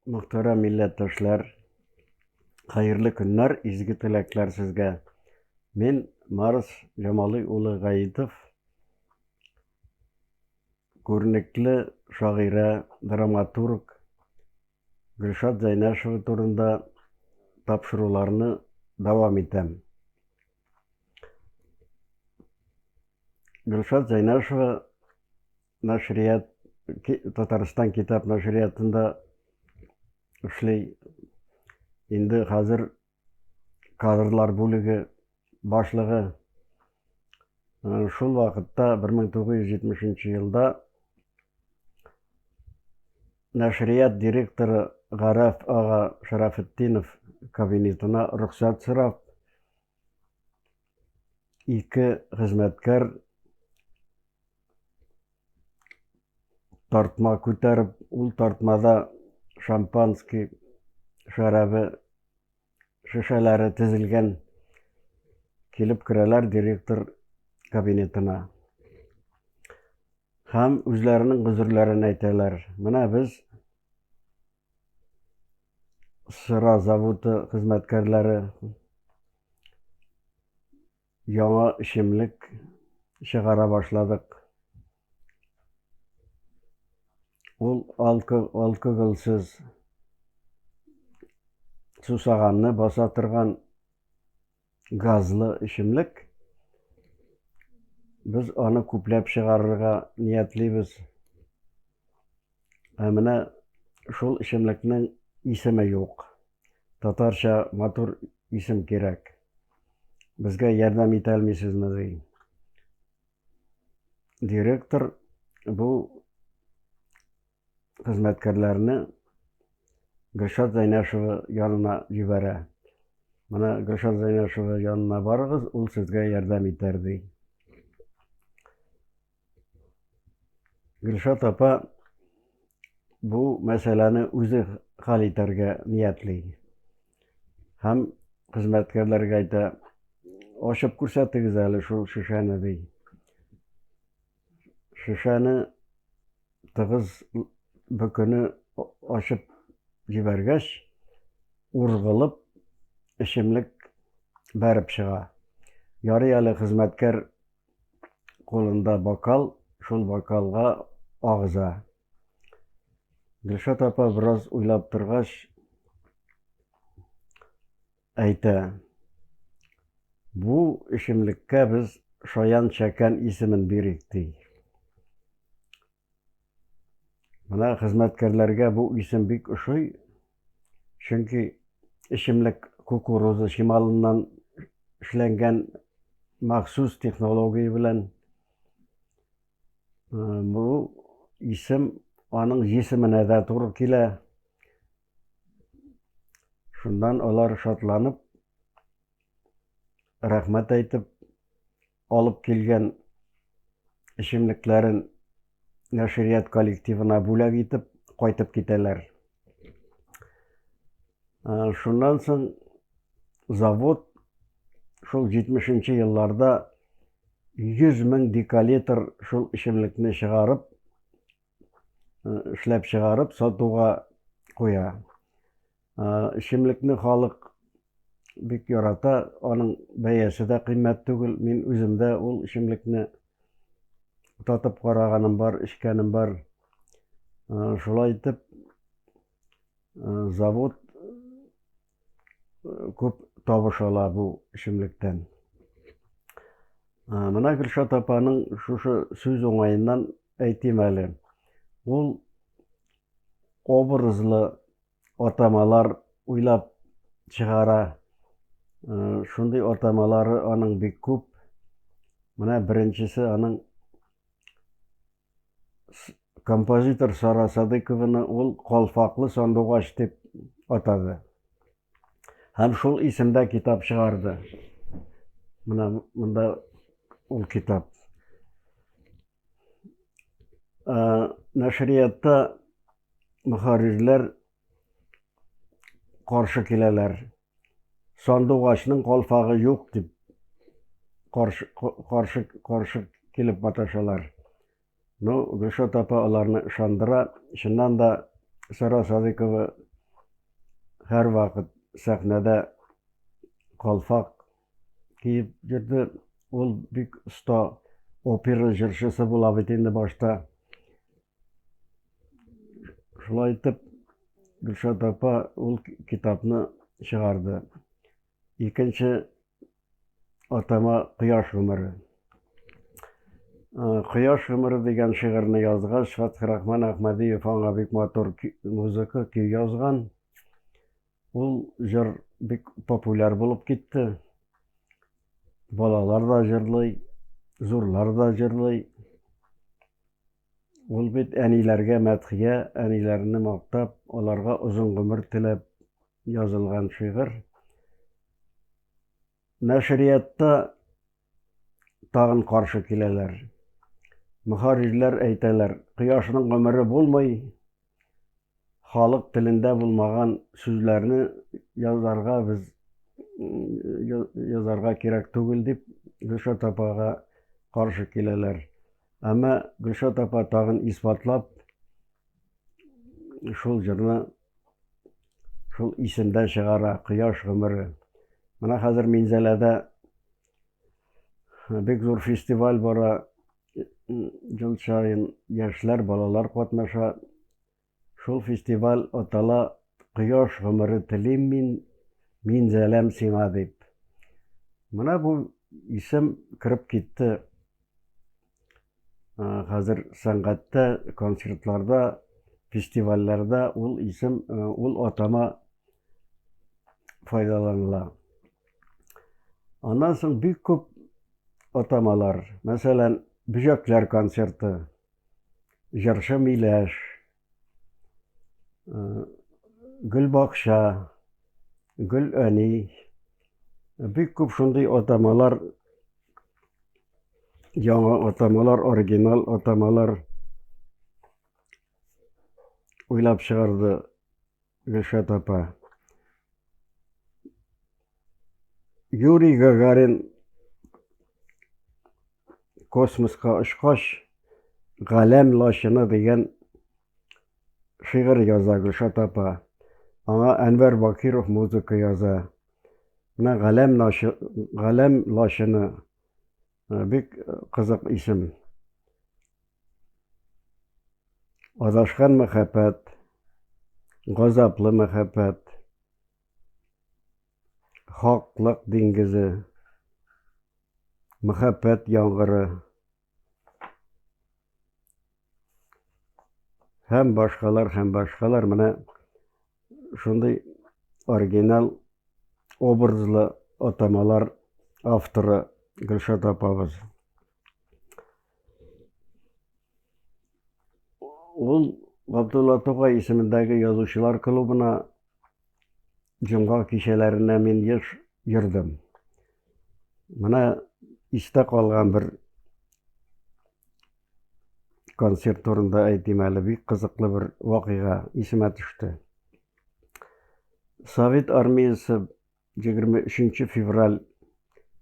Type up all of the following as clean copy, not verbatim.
Мөхтәрәм милләттәшләр, хәерле көннәр, изге теләкләр сезгә. Мин Марс Җамалый улы Гаитов, күренекле шагыйрә, драматург Гөлшат Зәйнәшева турында тапшыруларны дәвам итәм. Гөлшат Зәйнәшева нәшрият Татарстан китап нәшриятында эшли. Инде хәзер кадрлар бүлеге башлыгы. Шул вакытта 1970 елда нәшрият директоры Гарәф ага Шәрәфетдинов кабинетына рөхсәт сорап, ике хезмәткәр тартма күтәреп, ул тартмада шампанский шәрабе шешәләре тезелгән килеп керәләр директор кабинетына. Һәм үзләренең гозерләрен әйтәләр. Менә без сыра заводы хезмәткәрләре яңа эчемлек чыгара башладык. Ул алкогольсез сусаганны баса торган газлы эчемлек. Без аны күпләп чыгарырга ниятлибез. Ә менә шул эчемлекнең исеме юк. Татарча матур исем кирәк. Безгә ярдәм итә алмыйсызмы, ди. Директор бу хезмәткәрләрне Гөлшат Зәйнәшева янына җибәрә. Менә Гөлшат Зәйнәшева янына барыгыз, ул сезгә ярдәм итәр, ди. Гөлшат апа бу мәсьәләне үзе хәл итәргә ниятли. Һәм хезмәткәрләргә әйтә, ачып күрсәтегез әле шул шешәне, ди. Шешәне тыгыз бөкене ачып җибәргәч, ургылып эчемлек бәреп чыга. Ярый әле хезмәткәр кулында бокал, шул бокалга агыза. Гөлшат апа бераз уйлап торгач, әйтә: Бу эчемлеккә без Шаян Чәкән исемен бирик, ди. Менә хезмәткәрләргә бу исем бик ошый, чөнки эчемлек кукуруза чималыннан эшләнгән махсус технология белән. Бу исем аның җисеменә дә туры килә. Шуннан алар шатланып, рәхмәт әйтеп, алып килгән эчемлекләрен нәшрият коллективына бүләк итеп кайтып китәләр. Шуннан соң завод шул 70 елларда 100 мең декалитр шул эчемлекне чыгарып, эшләп чыгарып сатуга куя. Эчемлекне халык бик ярата, аның бәясе дә кыйммәт түгел. Мин үзем дә ул эчемлекне татып караганым бар, эчкәнем бар. Шулай итеп, завод күп табыш ала бу эчемлектән. Менә Гөлшат апаның шушы сүз уңаеннан әйтим әле. Ул образлы атамалар уйлап чыгара. Шундый атамалары аның бик күп. Менә беренчесе аның композитор Сара Садыкованы ул Калфаклы сандугач дип атады. Һәм шул исемдә китап чыгарды. Менә монда ул китап. Нәшриятта мөхәррирләр каршы киләләр. Сандугачның калфагы юк дип каршы, каршы, каршы килеп маташалар. Ну, Гөлшат апа аларны ышандыра. Чыннан да Сара Садыкова һәрвакыт сәхнәдә калфак киеп йөрде. Ул бик оста опера җырчысы була бит инде башта. Шулай итеп, Гөлшат апа ул китапны чыгарды. Икенче атама Кояш гомере. Кояш гомере дигән шигырьне язгач, Фәтхерахман Әхмәдиев аңа бик матур музыка, көй язган. Ул җыр бик популяр булып китте. Балалар да җырлый, зурлар да җырлый. Ул бит әниләргә мәдхия, әниләрне мактап, аларга озын гомер теләп язылган шигырь. Нәшриятта тагын каршы киләләр. Мөхәррирләр әйтәләр, кояшның гомере булмый, халык телендә булмаган сүзләрне язарга без язарга кирәк түгел дип Гөлшат апага каршы киләләр. Әмма Гөлшат апа тагын исбатлап шул җырны шул исемдә чыгара Кояш гомере. Менә хәзер Минзәләдә бик зур фестиваль бара. Ел саен яшьләр, балалар катнаша. Шул фестиваль атала Кояш гомере телим мин, Минзәләм сиңа дип. Менә бу исем кереп китте. Хәзер сәнгатьтә, концертларда, фестивальләрдә ул исем, ул атама файдаланыла. Аннан соң бик күп атамалар. Мәсәлән, Бөҗәкләр концерты, Җырчы Миләш, Гөлбакча, Гөл әни. Бик күп шундый атамалар, яңа атамалар, оригинал атамалар уйлап чыгарды Гөлшат апа. Юрий Гагарин космоска очкач, Галәм лачыны дигән шигырь яза Гөлшат апа. Аңа Әнвәр Бакиров музыка яза. Менә Галәм, Галәм лачыны бик кызык исем. Адашкан мәхәббәт, газаплы мәхәббәт, хаклык диңгезе, мәхәббәт яңгыры һәм башкалар, һәм башкалар. Менә шундый оригинал образлы атамалар авторы Гөлшат апабыз. Ул Габдулла Тукай исемендәге язучылар клубына җомга кичәләренә мин еш йөрдем. Менә истә калган бер концерт турында әйтим әле, бик кызыклы бер вакыйга исемә төште. Совет армиясе 23 февральгә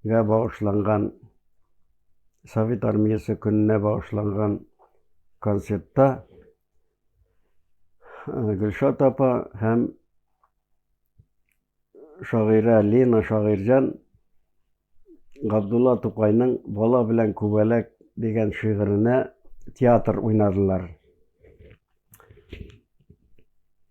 багышланган Совет армиясе көненә багышланган концертта э, Гөлшат апа һәм шагыйрә Лена Шагыйрьҗан Габдулла Тукайның Бала белән күбәләк дигән шигыренә театр уйнадылар.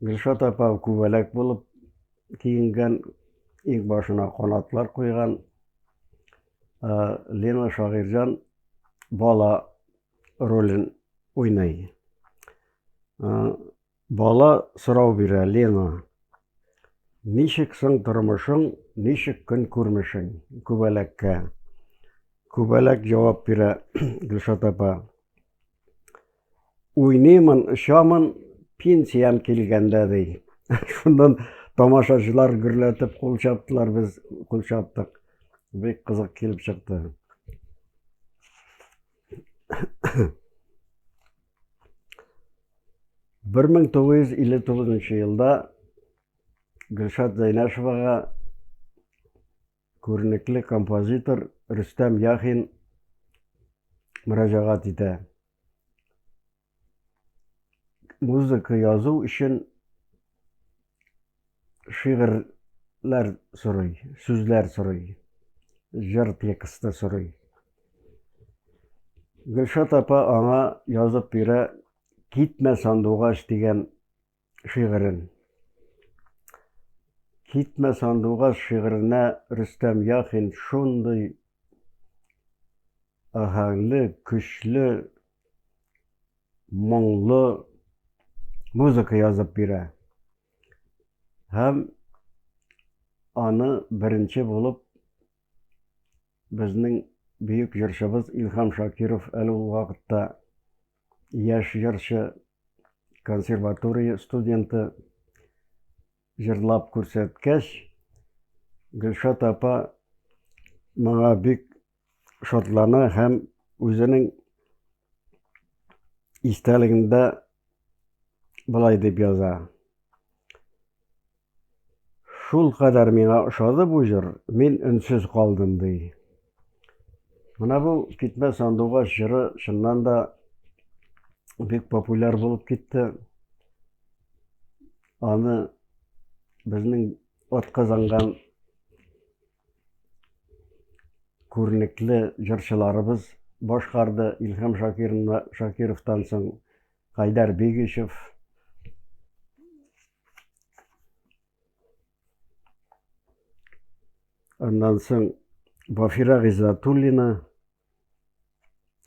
Гөлшат апа күбәләк булып киенгән, иң башына канатлар куйган. Лена Шагыйрьҗан бала ролен уйный. Бала сорау бирә, Лена, ничек соң тормышың, ничек көн күрмешең? Күбәләккә. Күбәләк җавап бирә, Гөлшат апа. Уйныймын, очамын, пенсиям килгәндә, ди. Шуннан тамашачылар гөрләтеп кул чаптылар, без кул чаптык. Бик кызык килеп чыкты. 1959 елда Гөлшат Зәйнәшевага күренекле композитор Рөстәм Яхин мөрәҗәгать итә. Музыка язу өчен шигырьләр сорый, сүзләр сорый, җыр тексты сорый. Гөлшат апа аңа язып бирә Китмә сандугач дигән шигырен. Китмә сандугач шигыренә Рөстәм Яхин шундый аһәңле, көчле, моңлы музыка язып бирә. Һәм аны беренче булып Безнең бөек җырчыбыз Илһам Шакиров әле ул вакытта яшь җырчы, консерватория студенты җырлап күрсәткәч, Гөлшат апа моңа бик шатлана һәм үзенең истәлегендә болай дип яза. Шул кадәр миңа ошады бу җыр, мин өнсез калдым, ди. Менә бу Китмә сандугач җыры чыннан да бик популяр булып китте. Аны безнең атказанган күренекле җырчыларыбыз башкарды. Илһам Шакировтан соң Айдар Бигичев, аннан соң Вафира Гыйззатуллина,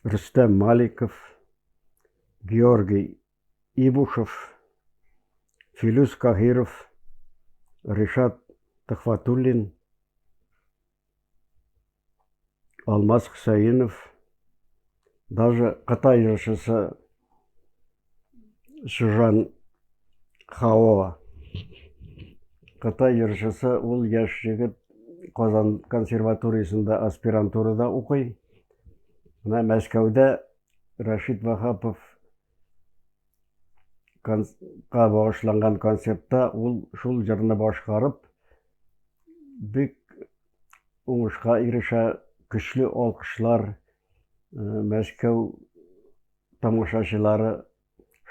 Рөстәм Маликов, Георгий Ибушев, Филүс Каһиров, Ришат Төхвәтуллин, Алмаз Хөсәенов, даже Кытай җырчысы Чжан Хао. Кытай җырчысы ул яшь егет Казан консерваториясендә аспирантурада укый. Менә Мәскәүдә Рәшит Ваһапов ка багышланган концертта ул шул җырны башкарып, бик уңышка ирешә, көчле алкышлар, э, Мәскәү тамашачылары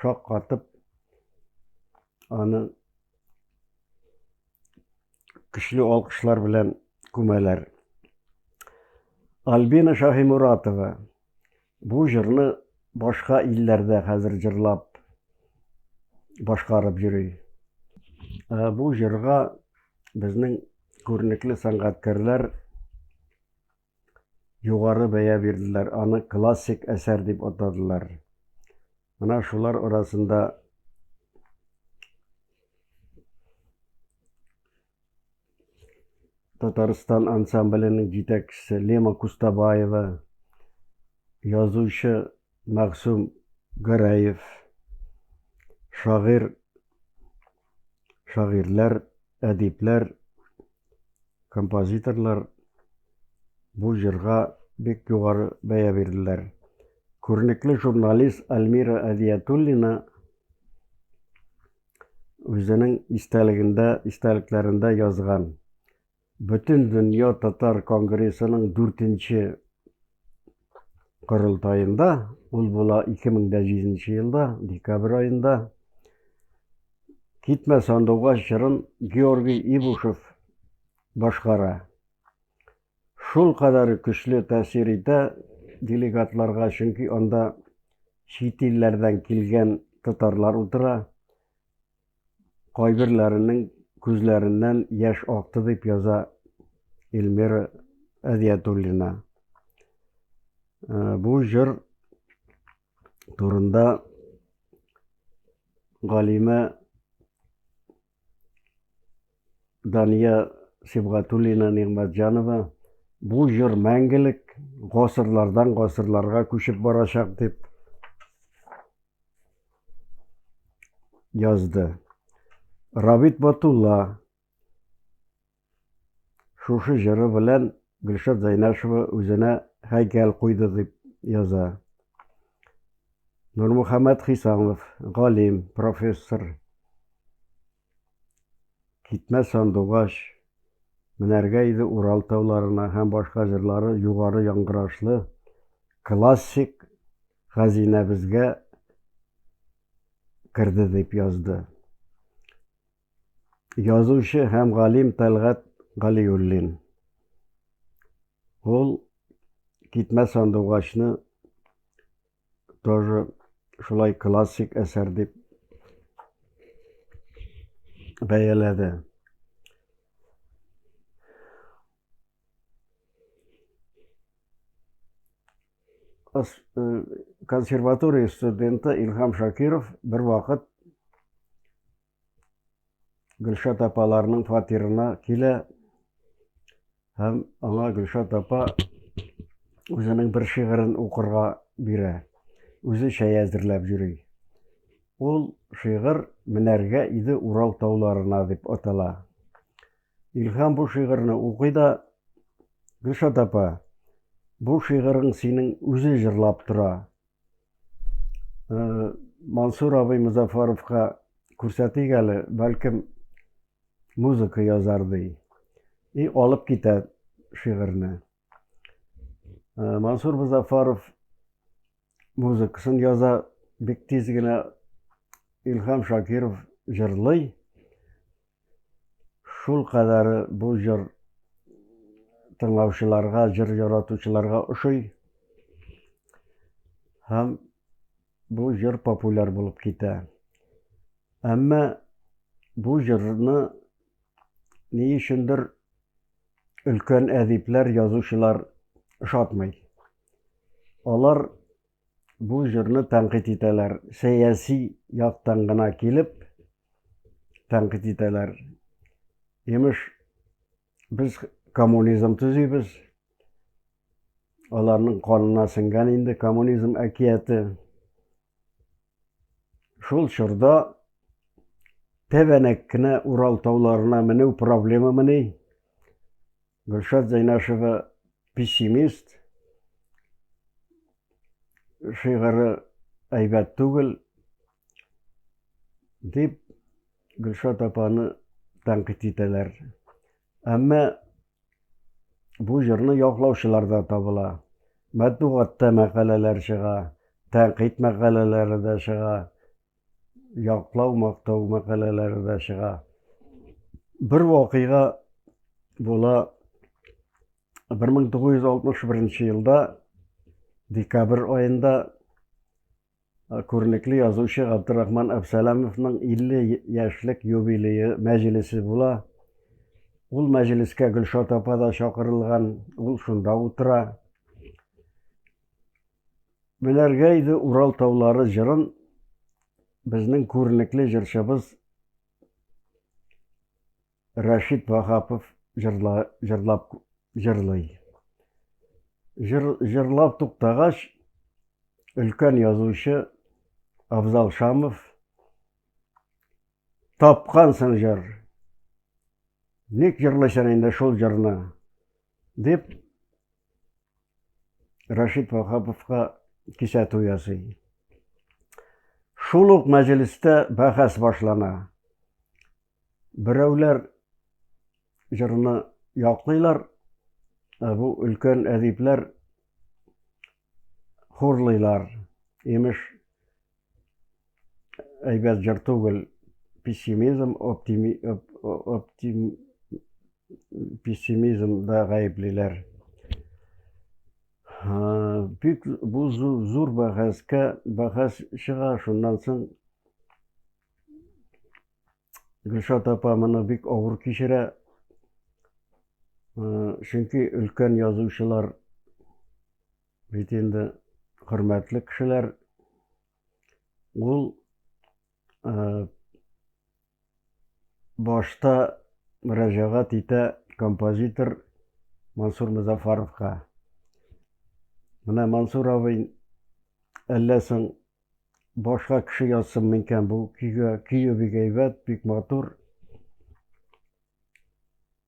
шаккатып, аны көчле алкышлар белән күмәләр. Альбина Шаһимуратова бу җырны башка илләрдә хәзер җырлап башкарып йөри. Ә бу җырга безнең күренекле сәнгатькәрләр югары бәя бирделәр, аны классик әсәр дип атадылар. Менә шулар арасында Татарстан ансамбленең җитәкчесе Лема Кустабаева, язучы Мәгъсүм Гәрәев, шагыйрь, шагыйрьләр, әдипләр, композиторлар бу җырга бик югары бәя бирделәр. Күренекле журналист Альмира Әдиятуллина үзенең истәлегендә, истәлекләрендә язган. Бөтен дөнья татар конгрессының дүртенче корылтаенда, ул була 2007 елда, декабрь аенда, Китмә сандугач җырын Георгий Ибушев башкара. Шул кадәр көчле тәэсир итә делегатларга, чөнки анда чит илләрдән килгән татарлар утыра. Кайберләренең күзләреннән яшь акты дип яза Эльмира Әдиятуллина. Э, бу җыр турында галимә Дания Сибгатуллина Нигъмәтҗанова бу җыр мәңгелек, гасырлардан гасырларга күчеп барачак дип язды. Рабит Батулла шушы җыры белән Гөлшат Зәйнәшева үзенә һәйкәл куйды дип яза. Нурмөхәммәт Хисамов, галим, профессор. Китмә сандугач, Менәргә иде Урал тауларына һәм башка җырлары югары яңгырашлы классик хәзинәбезгә керде дип язды. Язучы һәм галим Тәлгать Галиуллин. Ул Китмә сандугачны тоже шулай классик әсәр дип бәяләде. Консерватория студенты Илһам Шакиров бер вакыт Гөлшат апаларның фатирына килә һәм аңа Гөлшат апа үзенең бер шигырен укырга бирә. Үзе чәй әзерләп йөри. Ул шигырь Менәргә иде Урал тауларына дип атала. Илһам бу шигырьне укый да, Гөлшат апа, бу шигырың синең үзе җырлап тора. Мансур абый Мозафаровка күрсәтик әле, бәлкем музыка язар ди. И алып китә шигырьне. Мансур Мозафаров музыкасын яза, бик тиз генә Илһам Шакиров җырлый. Шул кадәре бу җыр тыңлаучыларга, җыр яратучыларга ошый. Һәм бу җыр популяр булып китә. Әмма бу җырны ни өчендер өлкән әдипләр, язучылар ошатмый. Алар бу җырны тәнкыйть итәләр. Сәяси яктан гына килеп тәнкыйть итәләр. Имеш, без коммунизм төзибез. Аларның канына сеңгән инде коммунизм әкияте. Шул чорда тәбәнәк кенә Урал тауларына менү проблемамыни? Гөлшат Зәйнашева пессимист, шигыре әйбәт түгел, дип Гөлшат апаны тәнкыйть итәләр. Әмма бу җырны яклаучылар да табыла. Матбугатта мәкаләләр чыга, тәнкыйть мәкаләләре дә чыга. Яклау, мактау мәкаләләре дә чыга. Бер вакыйга була 1961 елда декабрь аенда күренекле язучы Габдрахман Әбсәләмовның 50 яшьлек юбилее мәҗлесе була. Ул мәҗлескә Гөлшат апа да чакырылган, ул шунда утыра. Менәргә иде Урал таулары җырын безнең күренекле җырчыбыз Рәшит Вахапов җырла, җырлап җырлый. Җыр, җырлап туктагач, өлкән язучы Афзал Шамов тапкансың җыр. Ник җырлыйсың инде шул җырны? дип Рашид Вахаповка кисәтү ясый. Шул ук мәҗлестә бәхәс башлана. Берәүләр җырны яклыйлар, ә бу өлкән әдипләр хурлыйлар. Имеш, әйбәт җыр түгел, пессимизм, оптими, оптим, пессимизмда гаеплиләр. Бик бу зур бәхәскә бәхәс чыга, шуннан соң Гөлшат апа моны бик авыр кичерә. Чөнки өлкән язучылар бит инде хөрмәтле кешеләр. Ул башта мөрәҗәгать итә композитор Мансур Мозафаровка. Менә Мансур абый, әллә соң башка кеше язсын микән бу көйгә, көе бик әйбәт, бик матур.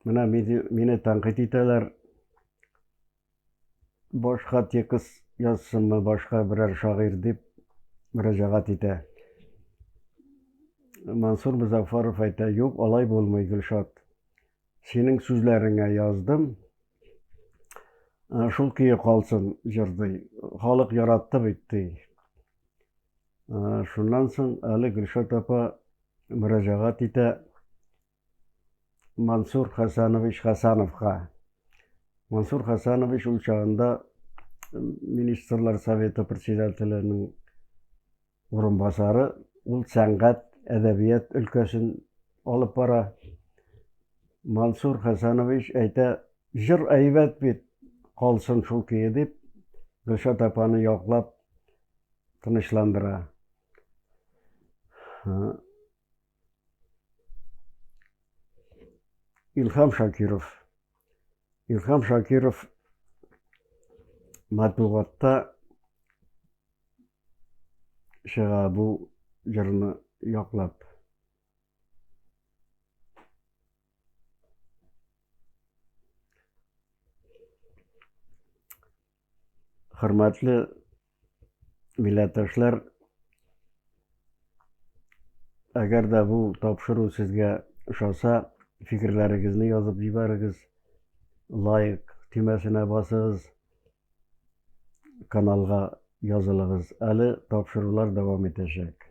Менә мине тәнкыйть итәләр. Башка текст язсынмы, башка берәр шагыйрь дип мөрәҗәгать итә. Мансур Мозаффаров әйтә, юк, алай булмый, Гөлшат. Синең сүзләреңә яздым. Шул көе калсын җыр ди. Халык яратты бит ди. Шуннан соң әле Гөлшат апа мөрәҗәгать итә. Мансур Хасанович Хасановка. Мансур Хасанович ул чагында Министрлар Советы председателенең урынбасары, ул сәнгать, әдәбият өлкәсен алып бара. Мансур Хасанович әйтә, җыр әйбәт бит, калсын шул көе дип, Гөлшат апаны яклап тынычландыра. Илһам Шакиров. Илһам Шакиров матбугатта чыга бу җырны яклап. Хөрмәтле милләттәшләр, әгәр дә бу тапшыру сезгә ошаса, фикерләрегезне язып җибәрегез, лайк төймәсенә басыгыз, каналга язылыгыз. Әле тапшырулар дәвам итәчәк.